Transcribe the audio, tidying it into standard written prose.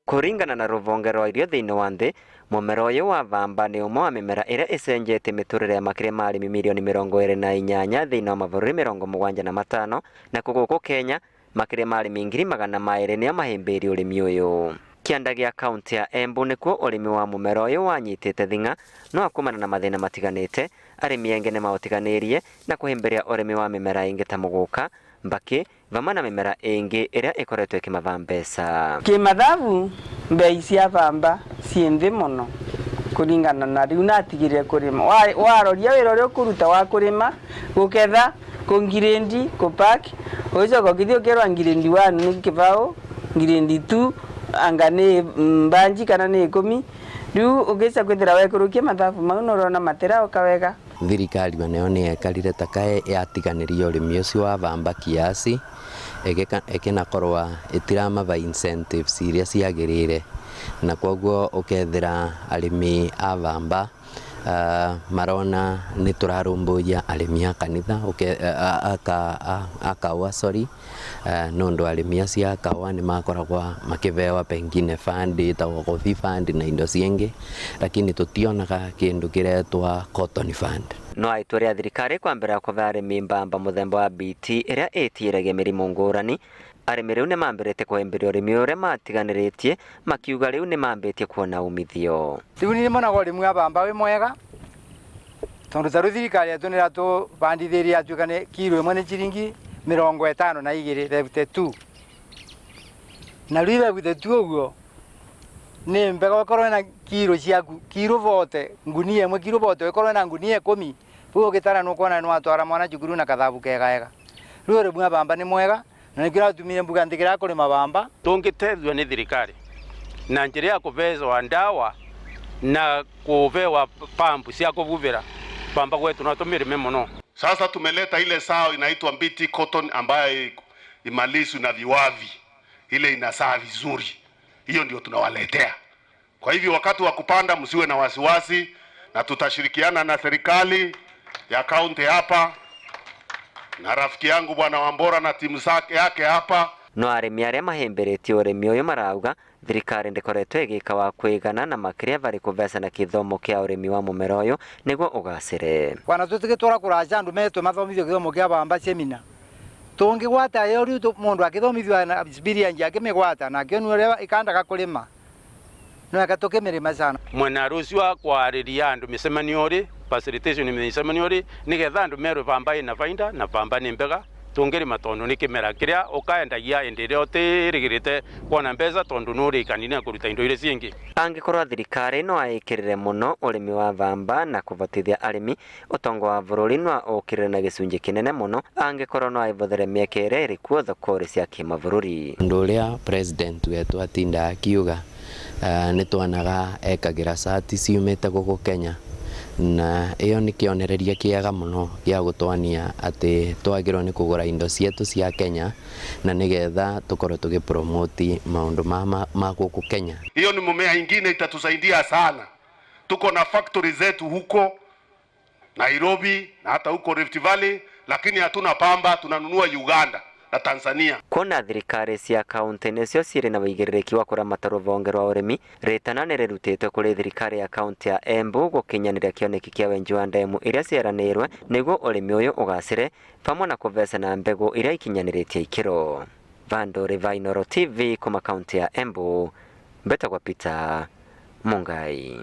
Kũringana na rũhonge rwa irio thĩinĩ wa nthĩ, mũmera ũyũ wa bamba nĩ ũmwe wa mĩmera ĩrĩa ĩcenjetie mĩtũrĩre ya makĩria ma arĩmi mirioni 28 thĩinĩ wa mabũrũri 75, nakuo gũkũ Kenya makĩria ma arĩmi 200,000 nĩo mahĩmbĩirie ũrĩmi ũyũ. Kĩanda gĩa kaunti ya Embu nĩkuo ũrĩmi wa mũmera ũyũ wanyitĩte thing'a, no kumana na mathĩna matiganĩte, arĩmi aingĩ nĩmaũtiganĩirie na kũhĩmbĩria ũrĩmi wa mĩmera ĩngĩ ta mũgũka, mbakĩ, vamwe na mĩmera ĩngĩ ĩrĩa ĩkoretwo ĩkĩmava mbeca. Kimathabu mbei cia bamba ciĩ nthĩ mũno kũringana na rĩu natigire kũrĩma. Waroria wĩra ũrĩa ũkũruta wa kũrĩma, gũketha, kũngirĩndi, kũpack, ũgĩcoka ũkĩthiĩ ũkerwa ngirĩndi 1 nĩ kĩbaũ, ngirĩndi 2 anga nĩ mbanji kana nĩ 10. Rĩu ũgĩca kwĩthĩra wekũrũkia mathabu mau nĩ ũrona matiraũka wega. Thirikari onayo nĩ yekarire ta kaĩ yatiganĩria ũrĩmi ũcio wa bamba kiasi, ĩkĩnakorwa ĩtiramava incentives iria ciagĩrĩire, na koguo ũkethĩra arĩmi a bamba marona nĩ tũrarũmbũiya arĩmi a kanitha a kaũa, sorry, nũndũ arĩmi acio a kaũa nĩ makoragwo makĩbewa pengine fund ĩtagwo coffee fund na indo ciĩngĩ, lakini tũtionaga kĩndũ kĩretwa cotton fund. No itua rĩa thirikari kwambĩrĩria kũhe arĩmi mbamba mũthemba wa BT ĩrĩa ĩtiragia mĩrimũ ngũrani, arĩmi rĩu nĩmambĩrĩtie kũhĩmbĩria ũrĩmi ũrĩa matiganĩrĩtie, makiuga rĩu nĩmambĩtie kuona umithio. Rĩu nĩ monaga ũrĩmi wa bamba wĩ mwega tondũ ta rĩu thirikari yetu nĩ ĩratũbandithĩria yatuĩka nĩ kiro ĩmwe nĩ ciringi 52, 52, na rĩu 52 ũguo nĩ mbega ũkorwo na kiro ciaku kiro bote ngunia ĩmwe, kiro bote ũkorwo na ngunia 10, rĩu ũgĩtara nĩ ũkuona nĩ watwara mwana cukuru na kathabu kega ega. Rĩu ũrĩmi wa bamba nĩ mwega na nĩkĩo ũratumire mbuga ndigĩra kũrĩma bamba. Tũngĩteithio nĩ thirikari na njĩra ya kũbewa ndawa na kũbewa pampu cia kũbubĩra bamba gwetu no tũmĩrĩme mũno. Sasa tumeleta ile sao inaitwa BT cotton ambayo imalizwi na viwavi, ile inasaa vizuri, hiyo ndio tunawaletea. Kwa hivyo wakati wa kupanda msiwe na wasiwasi, na tutashirikiana na serikali ya kaunti hapa na rafiki yangu bwana Wambora na timu zake yake hapa. No arĩmi arĩa mahĩmbĩrĩtie ũrĩmi ũyũ marauga thirikari ndĩkoretwo ĩgĩka wa kwĩgana na makĩria varĩ kũvecana kĩthomo kĩa ũrĩmi wa mũmera ũyũ nĩguo ũgacĩre. Kwana tũtigĩtwara kũraca andũ metwe mathomithio gĩthomo kĩa bamba semina, tũngĩgwata ĩyo rĩu mũndũ akĩthomithio na experience akĩmĩgwata na akĩonio ũrĩa ĩkandaga kũrĩma no eka tũkĩmĩrĩma sana. Mwena rũciũ wa kwarĩria andũ mĩcemanio rĩ, facilitation mĩcemanio rĩ, nĩgetha andũ merwe bamba ĩna bainda na bamba nĩ mbega tũngĩrĩma tondũ nĩ kĩmera kĩrĩa ũkaendagia hĩndĩ ĩrĩa ũtĩrĩgĩrĩte kuona mbeca tondũ nĩ ũrĩkanire kũruta indo iria ciĩngĩ. Angĩkorwo thirikari no ĩkĩrĩre mũno ũrĩmi wa bamba na kũvotithia arĩmi, ũtonga wa bũrũri no ũkĩrĩre na gĩcunjĩ kĩnene mũno angĩkorwo no ĩvũthĩre mĩeke ĩrĩa ĩrĩ kuo thoko-inĩ cia kĩmabũrũri. Ũndũ ũrĩa president wetu atindaga akiuga, nĩ tuonaga ekagĩra cati ciumĩte gũkũ Kenya, na ĩyo nĩ kĩonereria kĩega mũno gĩa gũtwania atĩ twagĩrĩirwo nĩ kũgũra indo cietu cia Kenya na nĩgetha tũkorwo tũgĩpromote maũndũ ma gũkũ Kenya. Hiyo ni mmea ingine itatusaidia sana. Tuko na factory zetu huko Nairobi na hata huko Rift Valley, lakini hatuna pamba, tunanunua Uganda na Tanzania. Kuona thirikari cia kaunti nĩcio cirĩ na wĩigĩrĩrĩki wa kũramata rũhonge rwa ũrĩmi, rĩtana nĩ rĩrutĩtwo kũrĩ thirikari ya kaunti ya Embu gũkinyanĩria kĩoneki kĩa wenji wa ndemu iria ciĩranĩirwe nĩguo ũrĩmi ũyũ ũgacĩre, pamwe na kũvecana mbegũ iria ikinyanĩrĩtie ikĩro. Vandũ Riva Inooro TV kuma kaunti ya Embu, mbetagwo Peter Mungai.